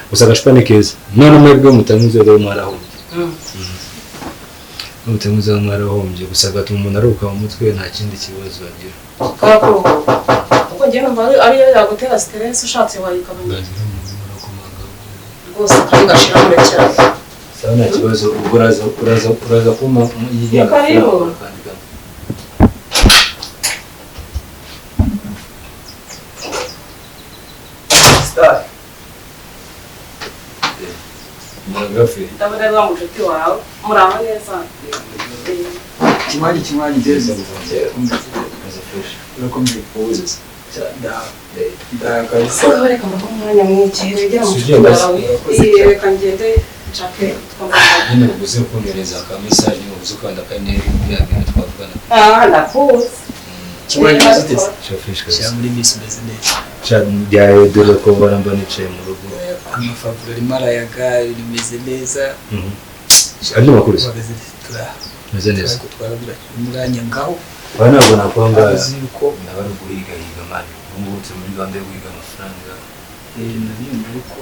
Gusa agacupa ni keza. None mwebwe mutanywa inzoga mwarahombye. Mutanywa inzoga mwarahombye, gusa gatuma umuntu aruhuka mu mutwe, nta kindi kibazo agira. Karakuruhuka. Kuko njyewe numva ariyo yagutera stress, ushatse wayigabanya. Rwose kari gashira cyane. Sawa, nta kibazo, ubwo uraza kumpa Karibu. Ndabona ari wa mushuti wawe, muraho neza. Kinywanyi nziza. Urakomeye. Ndahagaze. Reka mbahe umwanya mwinshi, wegera mushuti wawe. Reka ngende nshake twambaye. Nyine ubuze kunyohereza ka message, ubuze ukanda akanyenyeri bya bintu twavugana. Ah, ndakuzi. Kinywanyi nziza. Fresh kabisa. Shyira muri miss meze neza. Byaye dore ko mbona mba nicaye mu rugo. Amafavuro arimo arayaga, bimeze neza. Andi makuru se? Meze neza. Muranyangaho. Ba ntabwo nakwanga. Naba ari guhigahiga mani. Ubu ngubu turi muri gahunda yo guhiga amafaranga. Nabyumva ariko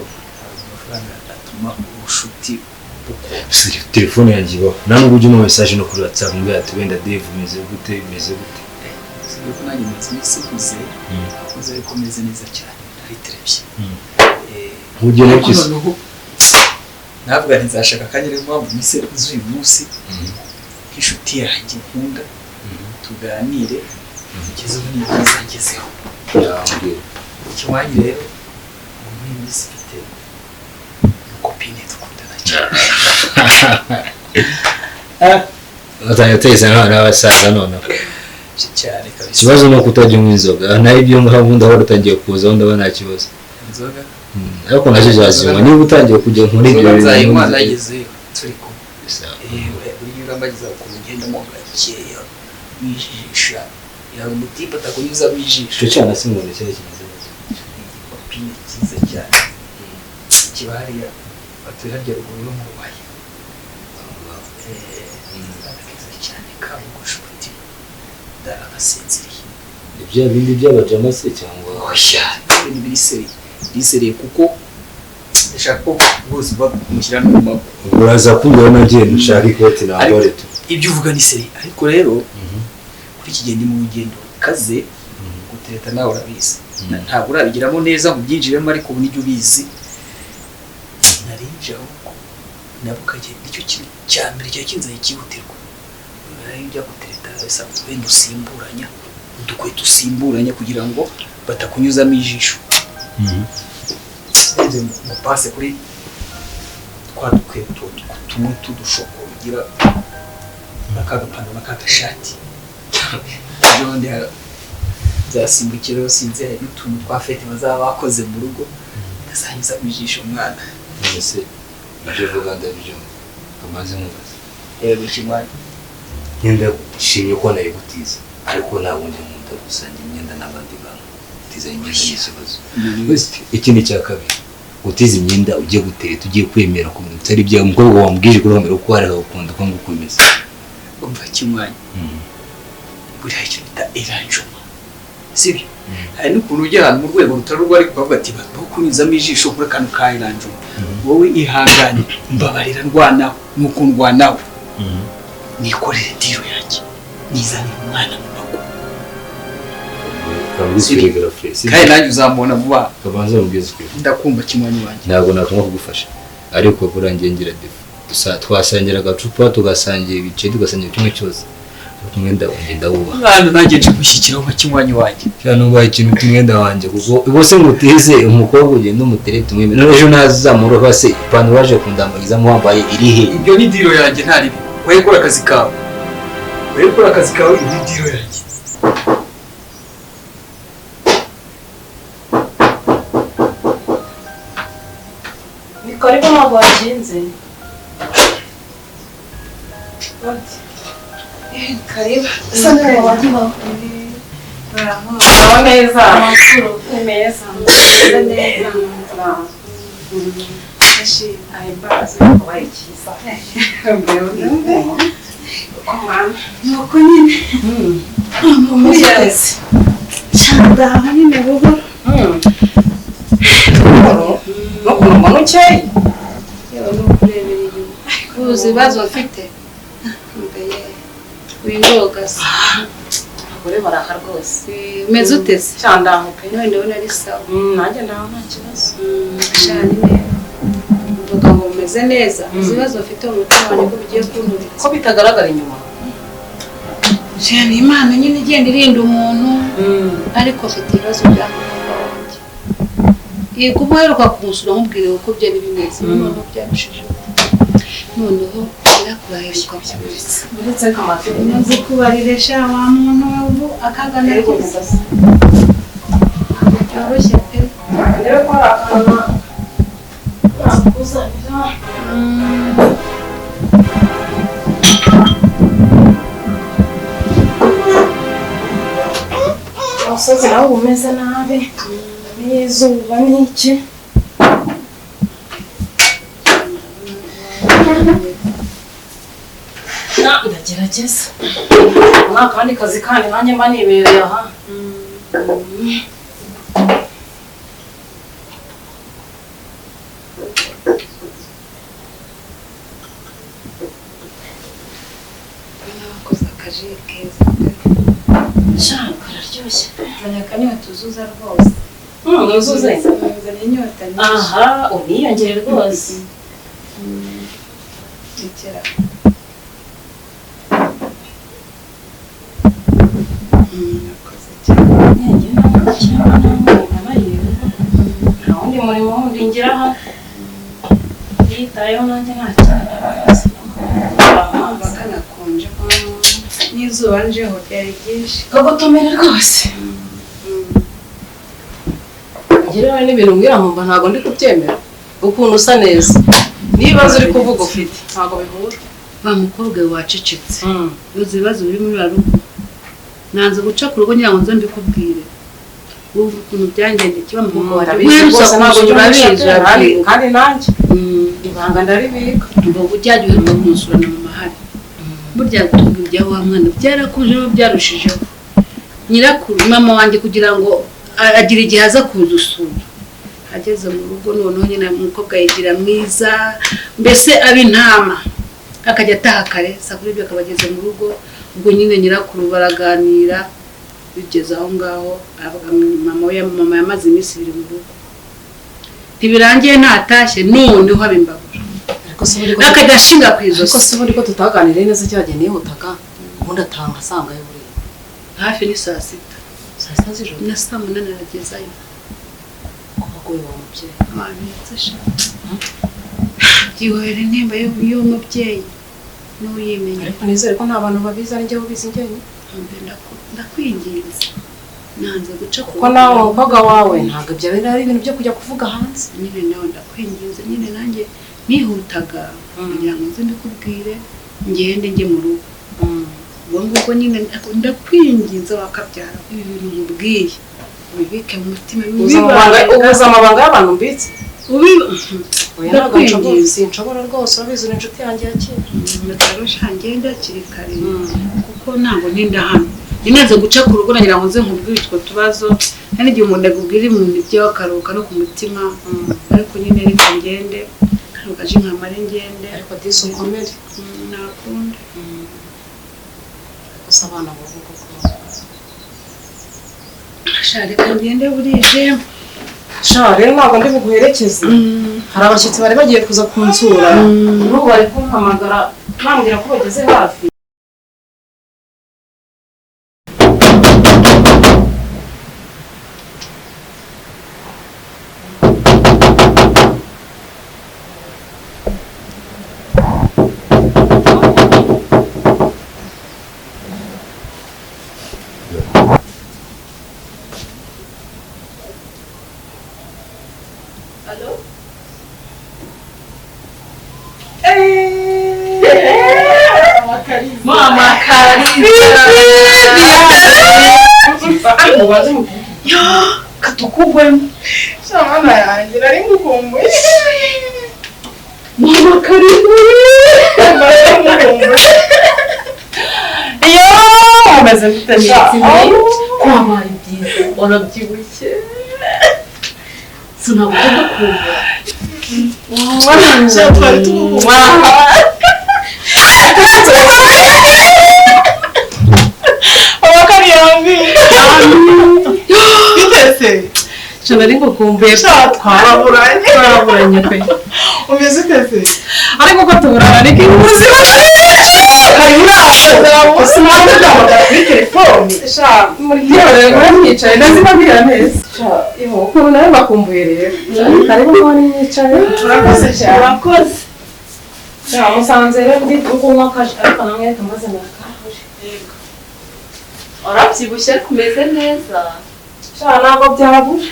amafaranga atuma ubushuti bukora. Telefone yanjye ibaho. Nta nubwo ujya umpa message no kuri WhatsApp ngo ati wenda Dave umeze gute, umeze gute. Sibyo ko nanjye maze iminsi mpuze, mpuze ariko meze neza cyane, nariterebye. Ugena iki se? Navuga nti nzashaka akanya, niyo mpamvu mise uyu munsi nk'inshuti yanjye nkunda tuganire, ngezeho n'ibyiza ngezeho. Kinywanyi rero muri iyi minsi mfite kopine dukundana cyane. Batangiye guteza nk'abana b'abasaza noneho. Cyane kabisa. Ikibazo ni uko utajya unywa inzoga, naho ibyo ngaho ndahora utangiye kuza ndabona nta kibazo. Inzoga? Ariko nazo zazinywa niba utangiye kujya muri ibyo bintu. Nzayinywa nagezeyo turi kumwe. Buriya urambagiza ukuntu ugendamo gakeya wijijisha, yaba umutipe atakunyuza wijisha. Icyo cyana si ngo cyari kimeze neza. Igipapine cyiza cyane kiba hariya batuye harya ruguru yo mu Rubaya. Keza cyane kabugusha ubuti ndagasinziriye. Ibya bindi by'abajama se cyangwa? Oya, ibintu biri seriye. Biri kuko ndashaka ko rwose bamushyira no mu mago. Uraza kumbwira nagiye nshaka ikoti nambare tu. Ibyo uvuga ni seriye, ariko rero kuri iki gihe ndi mu rugendo rukaze, gutereta nawe urabizi. Ntabwo urabigiramo neza ngo ubyinjiremo, ariko ubu nibyo ubizi. Narinje ahubwo nabukagiye nicyo kintu cya mbere cyari kinzanye cyihutirwa. Njya gutereta bisanzwe wenda usimburanya udukweto usimburanya kugira ngo batakunyuzamo ijisho. Ngo pase kuri twa dukweto tumwe tudushoko ugira n'akagapantaro n'akagashati. Ejobundi nzasimbukiraho sinzi hari n'utuntu twa fete bazaba bakoze mu rugo ndazanyuzamo ijisho umwana. Ese ibyo uvuga ndabyumva, amaze nkubaza. Yego Kinywanyi. Imyenda nshimye ko nayigutiza, ariko ntabwo njya nkunda gusangira imyenda n'abandi bantu. Gutiza imyenda ni ikibazo. Ikindi cya kabiri, gutiza imyenda ugiye gutereta ugiye kwemera ku bintu bitari ibyawe, umukobwa wambwije kuri wambere ko wareka gukunda ko ngukomeza. Umva Kinywanyi, buriya icyo bita eranjoma, sibyo? Hari n'ukuntu ujya ahantu mu rwego rutari urwo ariko ukavuga ati bakunyuzamo ijisho kuri akantu ka eranjoma. Wowe ihangane, mbabarira ndwanaho nuko ndwanaho. Nikorere diro yanjye, nizanire umwana mu mago. Kandi nanjye uzamubona vuba. Kabanza mubwize ukuri. Ndakumva Kinywanyi wanjye. Ntabwo nakwanga kugufasha, ariko buriya ngira defu. Twasangira agacupa, tugasangira ibice, tugasangira kimwe cyose. Ariko umwenda wanjye ndawubaha. Mwana nanjye nje gushyikiraho nka Kinywanyi wanjye. Cyane nubaha ikintu cy'umwenda wanjye kuko bose ngutize umukobwa ugenda umutereta umwembe. None ejo nazamuroha se ipantaro waje kundambagizamo wambaye iri he? Ibyo ni diro yanjye nta ribi. Wowe kora akazi kawe. Wowe kora akazi kawe, ni diro yanjye. Karibu ntabwo wakinze. Karibu. Muraho neza. Ni meza. Neza. Nuko nyine. Cyane nyine buhoro. Buhoro. N'ukuntu mbona ukeye. Yewe nukurebera inyuma. Uzi ibibazo mfite. Mbeye. Wingoga se. Abagore baraha rwose. Umeze ute se? Sha ndaho pe. None ndabona ari sawa. Nanjye ndaho nta kibazo. Sha nyine. Mvuga ngo umeze neza. Uzi ibibazo mfite mu mutima wanjye ko bigiye kunturitsa. Ko bitagaragara inyuma. Sha ni Imana nyine igenda irinda umuntu. Ariko mfite ibibazo bya mukobwa wanjye. Yego uba uheruka kumusura nkubwire uko byari bimeze. Noneho byarushijeho. Noneho nyirakuru aheruka kuza. Uretse kamata. Umaze kubarira sha wa muntu we ubu akagana keza. Byoroshye pe. Ndebe ko hari akantu nakuzanira. Umusozi nawo uba umeze nabi n'izuba n'iki. Ndagerageza nta kandi kazi kandi nanjye mba nibereye aha. Nabakoze akaji keza pe. Sha kararyoshye. Nzanye akanyota uzuza rwose. Nuzuze. Nzanye inyota nyinshi. Aha uniyongere rwose. Rekera. Nakoze cyane. Nta wundi murimo wundi ngira aha. Yitayeho nanjye nta kintu. Bakanakonje n'izuba njeho ryari ryinshi. Kagotomera rwose. Ngira hari n'ibintu mbwira nkumva ntabwo ndi kubyemera. Ukuntu usa neza. N'ibibazo uri kuvuga ufite ntabwo bihura. Wa mukobwa wacecetse. Uzi ibibazo biri muri rugo. Nanze guca ku rugo ngira ngo nze mbikubwire. Ubu ukuntu byangendekeye wa mukobwa wawe. Ndabizi rwose ntabwo njya urabizi kandi nanjye ibanga ndaribika. Mvuga ujya uheruka kunsura na mama hari. Burya gutubwira ibya wa mwana byarakujeho byarushijeho. Nyirakuru mama wanjye kugira ngo agira igihe aza kudusura. Ageze mu rugo noneho nyine umukobwa yigira mwiza mbese aba intama. Akajya ataha kare saa kumi n'ebyiri akaba ageze mu rugo. Ubwo nyine nyirakuru baraganira bigeze aho ngaho aravuga mama yamaze iminsi ibiri mu rugo. Ntibirangiye ntatashye noneho aba imbabura. Akajya ashinga ku ijosi. Ariko se ubundi ko tutaganiriye neza cyagiye nihutaga ubundi ataha asanga yo buriya. Hafi ni saa sita. Saa sita z'ijoro? Na saa munani aragezayo. Kuba agoye uwo mubyeyi. Wabitse sha. Byihorera intimba y'umubyeyi n'uyimenya. Ariko nizere ko nta bantu babizi ari njye ubizi njyenyine. Ndakwinginze. Nanze guca ku kuko nawe umukobwa wawe ntabwo ibyo ari ibintu byo kujya kuvuga hanze. Nyine nawe ndakwinginze nyine nanjye nihutaga kugira ngo nze mbikubwire ngende njye mu rugo. Ubwo ngubwo nyine ndakwinginze wakabyara ibi bintu nkubwiye ubibike mu mutima. Ubuza amabanga y'abantu mbitse. Ndakwinginze. Sinshobora rwose urabizi uri inshuti yanjye ya kera. Ndatarusha ngende hakiri kare kuko ntabwo ntinda hano. Ninaze guca ku rugo nagira ngo nze nkubwire utwo tubazo. Hari igihe umuntu akubwira ibintu byawe akaruhuka no ku mutima. Ariko nyine reka ngende kaje nkamare ngende. Ariko disi ukomere. Nakunda. Gusa abana bubu koko. Sha reka ngende burije. Sha rero ntabwo ndi buguherekeze. Hari abashyitsi bari bagiye kuza kunsura. N'ubu bari kumpamagara bambwira ko bageze hafi. Mama Kariza. Yo, katukugwemo. Mama yanjye nari ngukumbuye. Mama Kariza. Yo, umeze gute sha? Kwabaye byiza, warabyibushye. Sinagukunda kumva. Sha twari tugukumbuye. Abakari yambi. Bitese. Sha nari ngukumbuye. Sha twaraburanye. Twaraburanye pe. Umeze ute se? Ariko ko tuburana ariko inkuru ziba Hari uraho. Sinabona kuri telefone. Sha muri mwicaye ndazibabwira neza. Sha iho ukuntu nawe bakumbuye rero. Karibu mwari mwicaye. Urakoze cyane. Urakoze. Sha musanze rero ndi kunywa kaje ariko namwe reka maze nakahuri. Yego. Warabyibushye ariko umeze neza. Sha ntabwo byabura.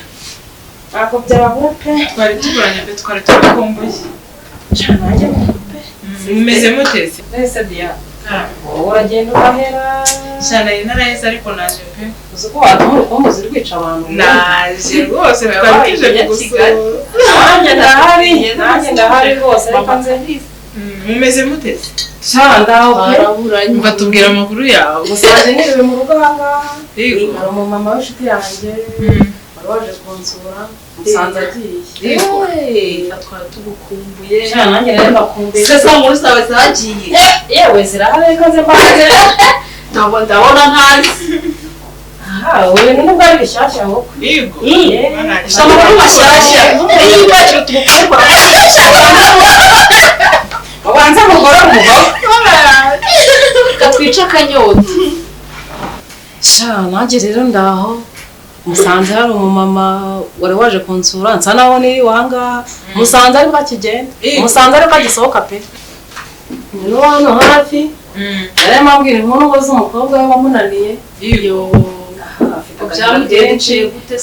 Ntabwo byabura pe. Twari tuburanye pe twari tugukumbuye. Sha nanjye pe. Mumeze muteze? Nese dia. Wowe uragenda ugahera. Sha nari naraheze ariko naje pe. Uzi ko watuma urukumbuzi rwica abantu. Naje rwose twari tuje kugusura. Nanjye ndahari. Nanjye ndahari rwose reka nze. Mumeze muteze? Sha ndaho pe. Twaraburanye. Umva tubwira amakuru yawe. Musanze niriwe mu rugo aha ngaha. Yego. Hari umumama w'inshuti yanjye wari waje kunsura musanze agiye. Twari tugukumbuye. Sha nanjye rero mbakumbuye. Se za nkuru zawe zagiye. Yewe zirahari reka nze mbanze. Ntabwo ndabona ntazi. Aha ubu nubwo ari bishyashya ngo. Yego. Gusa amakuru mashyashya. Niyo ibakira tugukora. Ubanza mugore umugabo. Reka twice akanyota. Sha nanjye rero ndaho. Musanze hari umumama wari waje kunsura nsa naho niri ahangaha. Musanze ariko akigenda. Musanze ariko agisohoka pe. Ni hano hafi. Yarimo ambwira inkuru ngo z'umukobwa we wamunaniye. Yego. Byamuteye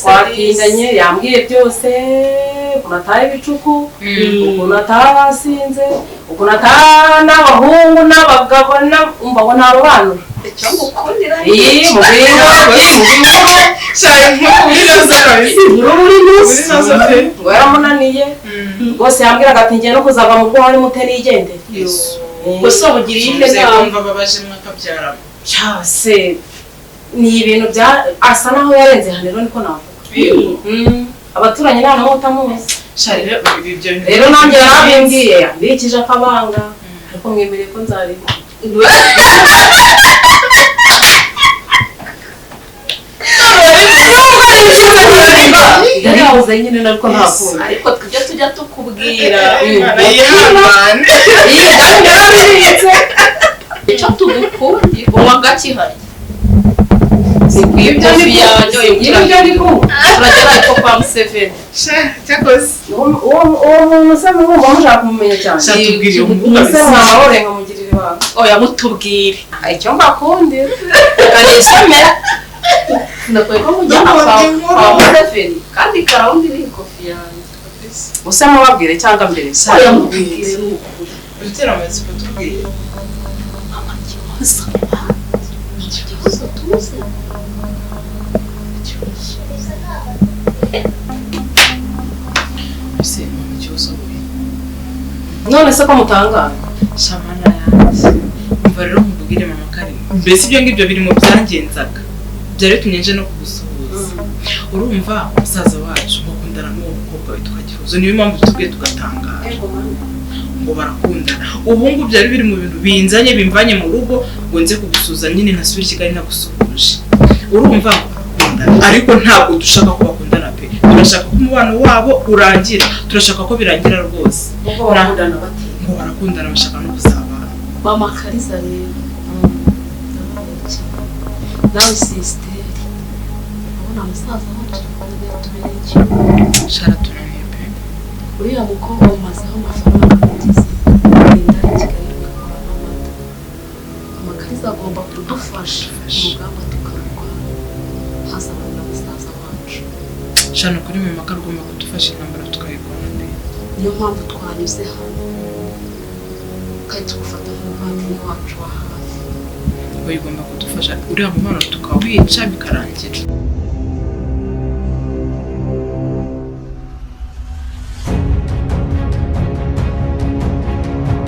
twatindanye yambwiye byose ukuntu ataha ibicuku ukuntu ataha basinze ukuntu ataha n'abahungu n'abagabo umva ngo ntarobanura. Icyo ngukundira iyi mubwira inkuru. Sha inkuru muri nazo kabisa. Inkuru muri Muri nazo pe. ngo yaramunaniye rwose yambwiraga ati ngiye no kuzava mu bwo harimo utenigendere. Gusa ubugiriye inde Tuze nama. kumva babaje mwakabyaramo. Sha se ni ibintu bya asa naho yarenze hano rero niko navuga. Abaturanyi nta n'umwe utamuzi. Sha rero ibyo bintu Rero nanjye yarabimbwiye yambikije akabanga ariko mwemereye ko nzarima. Ndaribuze nyine ariko ntakunda. Ariko tujya tujya tukubwira. Imana yihangane. Iyi kandi yarabiritse. Icyo tugukundi uba gakihari. Ibyo ni ibyo ni ko Turagera ariko kwa Museveni. Sha cyakoze. Uwo muntu se mubumva mushaka kumumenya cyane. Sha tubwire iyo nkuru Ese kabisa. mwamahoro nkamugirira ibanga. Oya mutubwire. Icyo mbakundira. Reka nisomere. Ndakwiye ko mujyana kwa Museveni kandi karawundi ni ikofi yanjye. Use mubabwire cyangwa mbere. Oya mubwire ni ukuri. Udutera amatsiko tubwire. Mama Gihozo. Gihozo tuzi. Ese mama Gihozo we. None se ko mutangana? Sha mana yanjye. Umva rero nkubwire mama Kare. Mbese ibyo ngibyo biri mu byangenzaga. Byari bitumye nje no kugusuhuza. Urumva musaza wacu mukundana n'uwo mukobwa witwa Gihozo. Niyo mpamvu tubwiye tugatangara. Ngo barakundana. Ubu ngubu byari biri mu bintu binzanye bimvanye mu rugo ngo nze kugusuhuza nyine ntasubire i Kigali nagusuhuje. Urumva ngo barakundana. Ariko ntabwo dushaka ko bakundana pe. Turashaka ko umubano wabo urangira. Turashaka ko birangira rwose. Ubwo barakundana bate? Ngo barakundana bashaka no kuzabana. Mama Kariza rero. Nawe sisiteri. Urabona musaza wacu tubereye ikigo. Shara tunaniye pe. Uriya mukobwa umazeho amafaranga kugeza inda i Kigali tugakuramo amata. Mama Kariza agomba kudufasha urugamba tukarurwana. Hazabana na musaza wacu. Shana kuri mama ko agomba kudufasha intambara tukayirwana pe. Niyo mpamvu twanyuze hano. Kandi tugufata nk'umuvandimwe wacu wa hafi. Ugomba kudufasha uriya mubano tukawica bikarangira.